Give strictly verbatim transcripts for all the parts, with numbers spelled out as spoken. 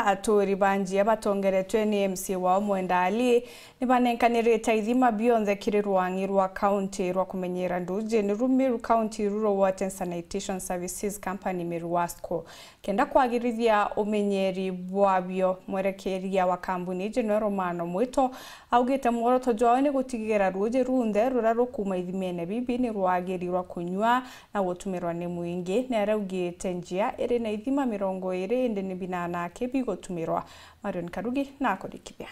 Aturi ba Njia batongeretwe ni M C A wao Mwenda Ali ni banenkanirite ithima bionthe kiri rwang'i rwa kaunti rwa kumenyera nduji, niru Meru County Rural Water and Sanitation Services Company, Meru Wasco, kenda kwagirithia umenyeri bwabio. Mwerekeria wa kambuni iji nwe Romano Mwito augite mworoto jwao ni gutigira ruji runthe ruria rukuma ithimene bibi ni rwagiri rwa kunyua na gutumirwa ni mwingi. Ni araugite Njia iri na ithima mirongo iri, indi ni binana aki bigutumirwa. Marion Karugi na akurikithia.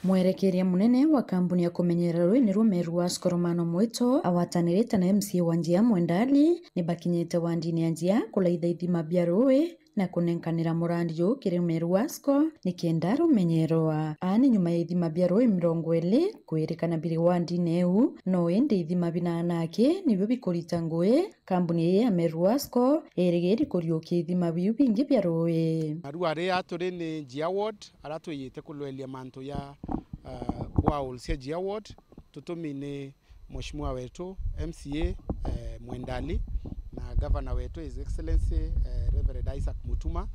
Mwerekeria munene wa kambuni ya kumenyera rui niru Meru Wasco Romano Mwito agwatanirite na M C A wa Njia Mwenda Ali ni bakinyite wandini ya Njia kulaitha ithima bia rui na kunenkanira murandi juu kiri Meru Wasco ni kenda rumenyerwa. Aa ni nyuma ya ithima bia rui mirongo iri kwirikana biri wandini iu, no indi ithima binana aki nibio bikurita ngui. Kambuni ii ya Meru Wasco irigiri kuriukia ithima biu bingi bia rui. Narua ria turi ni Njia Ward, aria twiyite kulwelia mantu ya, uh, boreholes cia Njia Ward, tutumi ni Mheshimiwa wetu M C A, eh, Mwenda Ali na Governor wetu His Excellency, eh, Reverend Isaac Mutuma,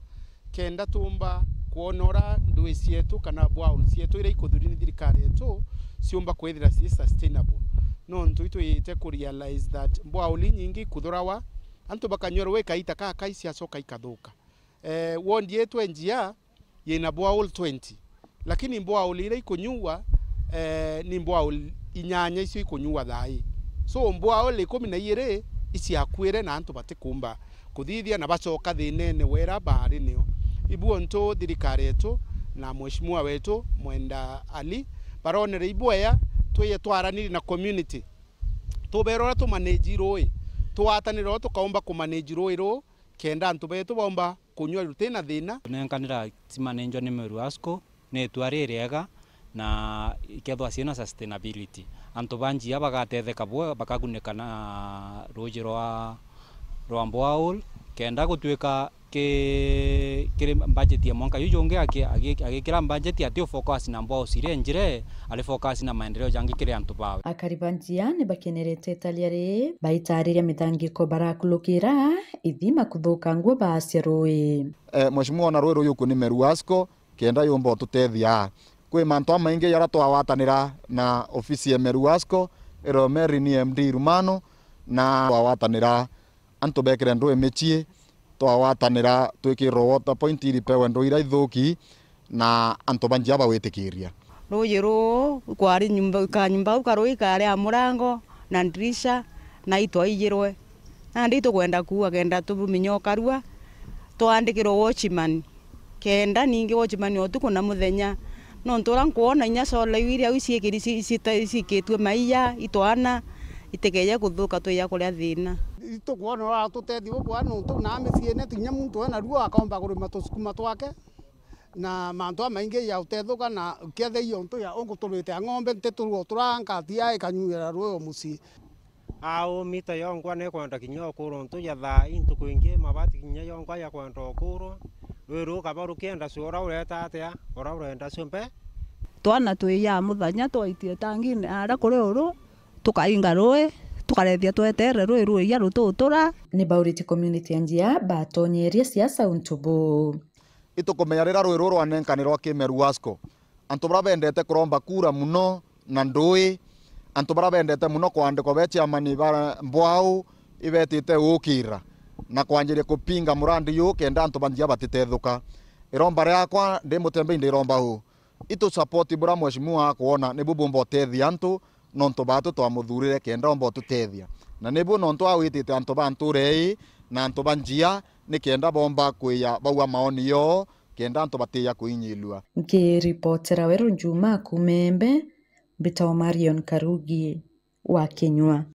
kenda tumba kwona uria ndui cietu kana boreholes cietu iria ikuthuri ni thirikari yetu ciumba kwithira ci sustainable. Nontu itwiyite ku realize that borehole inyingi ikuthurawa, antu bakanyua rui kaita kakai ciacoka ikathuka. Eh, ward yetu e Njia yina borehole twenty, lakini borehole iria ikunyuwa, eh, ni borehole inyanya icio ikunyuwa thaa ii. So borehole ikumi na igiri iciakuire na antu batikumba kuthithia na bacoka thinene wera baari nio. Ibu untu thirikari yetu na Mheshimiwa wetu Mwenda Ali baronere ibwea twiye twaraniri na community, tubera uria tumanage rui, twatanira uria tukaumba kumanage rui ruu, kenda antu betu baumba kunyua rutina thina. Kunenkanira cimanenjwa ni Meru Wasco ni itua ririega, na ikethwa ciina sustainability, antu ba Njia bagatetheka bwe, bakagunika na ruji rwa, rwa borehole, kenda gutuika ki-, kiri budget ya mwanka juu jungi aki-, agi-, agikira budget ati u focus na boreholes iria njire, ari focus na maendeleo jangi kiri antu bawe. Akari ba Njia ni bakenerete italia riri, baitariria mitangiko barakulukira, ithima kuthukangua baacia rui. Eh, Mheshimiwa, ona rui ruyu ku ni Meru Wasco, kenda yumba ututethia. Kwi mantu amaingi jaria twawatanira na ofisi ya Meru Wasco, iro Mary ni M D Rumano, na twawatanira antu bekire ndui micii, twawatanira twikirwe water point iripewe ndui iria ithuki, na antu ba Njia bawitikiria. Ruuji ruu kwari nyumba, ka nyumba au karui kari a murango na ndirisha, na itwaijirwe. Nandi itukwenda kuua kenda tuminya ukarua, twandikirwe watchman, kenda ningi watchman utuku na muthenya. Nontu uria nkwona inya solar iu iri au ciikiri-, ci-, cita-, ciikitue maia, itwana, itikeje kuthuka twija kuria thina. Itukwona uratutethia bubwega nontu na miciine tinya muntu ena ruo akomba kurima tusukuma twake. Na mantu amaingi ja utethuka na kiathe iyo ntu ya unguturite a ng'ombe ntiturua utura nkati ya ikanyuira rui o mucii. Au mita yonkwa nikwenda kinya ukurwa ntu ja thaa ii ntuku ingi mabati kinya yonkwa yakwenda ukurwa, rui rukaba rukienda cio ura ureta atia, ura urenda cio mbe. Twana twija muthenya twaitie tangine aria kuri uru, tukainga rui, tukarethia twetere rui ruija rututura. Ni baurite community ya Njia batonyeria siasa untu buu. Itukumenya riria rui ruru rwanenkanirwa ki Meru Wasco, antu baria bendete kuromba kura muno na ndui, antu baria bendete muno kwandikwa be chairman ba mbwau, ibetite gukira na kwanjiria kupinga murandi juu kenda antu ba Njia batitethuka. Iromba riakwa ndi Mutembei ndiromba uu, itu support buria mheshimiwa akwona nibu bumba utethia antu, nontu baatu twamuthurire kenda omba ututethia. Na nibu nontu awitite antu ba ntuura ii na antu ba Njia, ni kenda bomba kwija bauga maoni yoo, kenda antu batiija kuinyilua. Nkiripotera Weru Njuma kuuma Embe, mbitagwa Marion Karugi wa Kinyua.